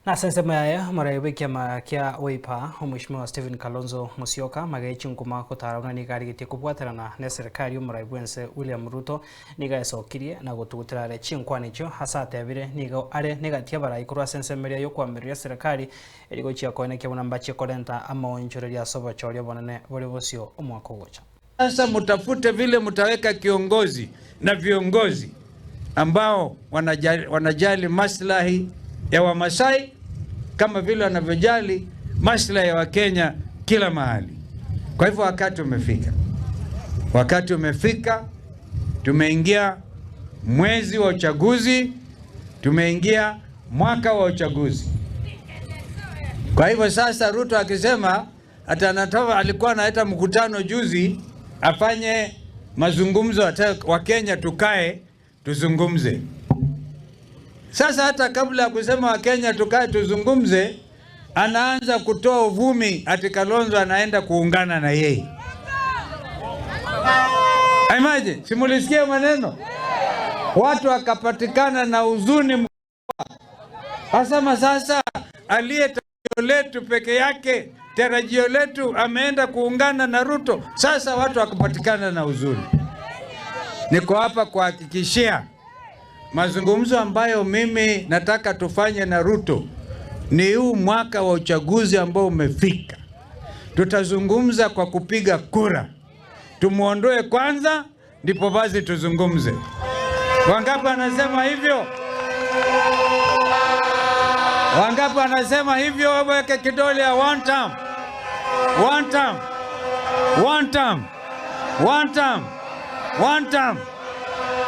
Na ase yaye omorai bwa ekiama kia Wiper, Omweshimiwa Stephen Kalonzo Musyoka, magaichi nkuma kotara nigo arigetie kobwaterana na eserikari omorai bwense William Ruto nigo aesokirie na gotugutera are chinkwani echio ase atebire nigo are negati abarai korwa ase ensemo eria yokoamireria eserikari erigochia koenekia buna mbachie korenta amaonchoreria ase obochori obonene bore bosio omwaka ogocha. Sasa mutafute vile mutaweka kiongozi na viongozi ambao wanajali maslahi ya Wamasai kama vile wanavyojali maslahi ya Wakenya kila mahali. Kwa hivyo wakati umefika, wakati umefika, tumeingia mwezi wa uchaguzi, tumeingia mwaka wa uchaguzi. Kwa hivyo sasa Ruto akisema ata anatoa, alikuwa analeta mkutano juzi afanye mazungumzo, hata Wakenya tukae tuzungumze. Sasa hata kabla ya kusema Wakenya tukae tuzungumze, anaanza kutoa uvumi ati Kalonzo anaenda kuungana na yeye. Imagine, si mulisikia maneno? Watu wakapatikana na huzuni mkubwa. Asema sasa aliye tarajio letu peke yake, tarajio letu ameenda kuungana na Ruto. Sasa watu wakapatikana na huzuni. Niko hapa kuhakikishia mazungumzo ambayo mimi nataka tufanye na Ruto ni huu mwaka wa uchaguzi ambao umefika. Tutazungumza kwa kupiga kura, tumuondoe kwanza, ndipo basi tuzungumze. Wangapi wanasema hivyo? Wangapi wanasema hivyo? Waweke kidole ya one term, one term, one term, one term, one term.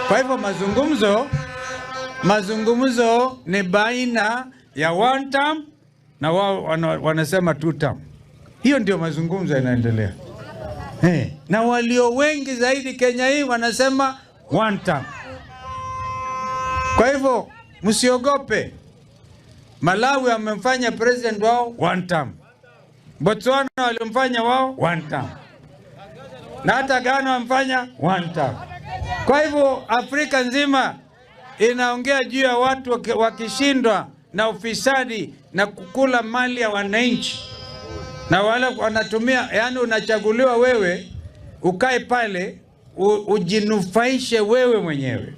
Kwa hivyo mazungumzo ni baina ya one term na wao wanasema two term. Hiyo ndio mazungumzo yanaendelea. Hey, na walio wengi zaidi Kenya hii wanasema one term. Kwa hivyo msiogope. Malawi wamemfanya president wao one term. Botswana walimfanya wao one term. Na hata Ghana wamfanya one term. Kwa hivyo Afrika nzima inaongea juu ya watu wakishindwa na ufisadi na kukula mali ya wananchi, na wale wanatumia, yani unachaguliwa wewe ukae pale ujinufaishe wewe mwenyewe.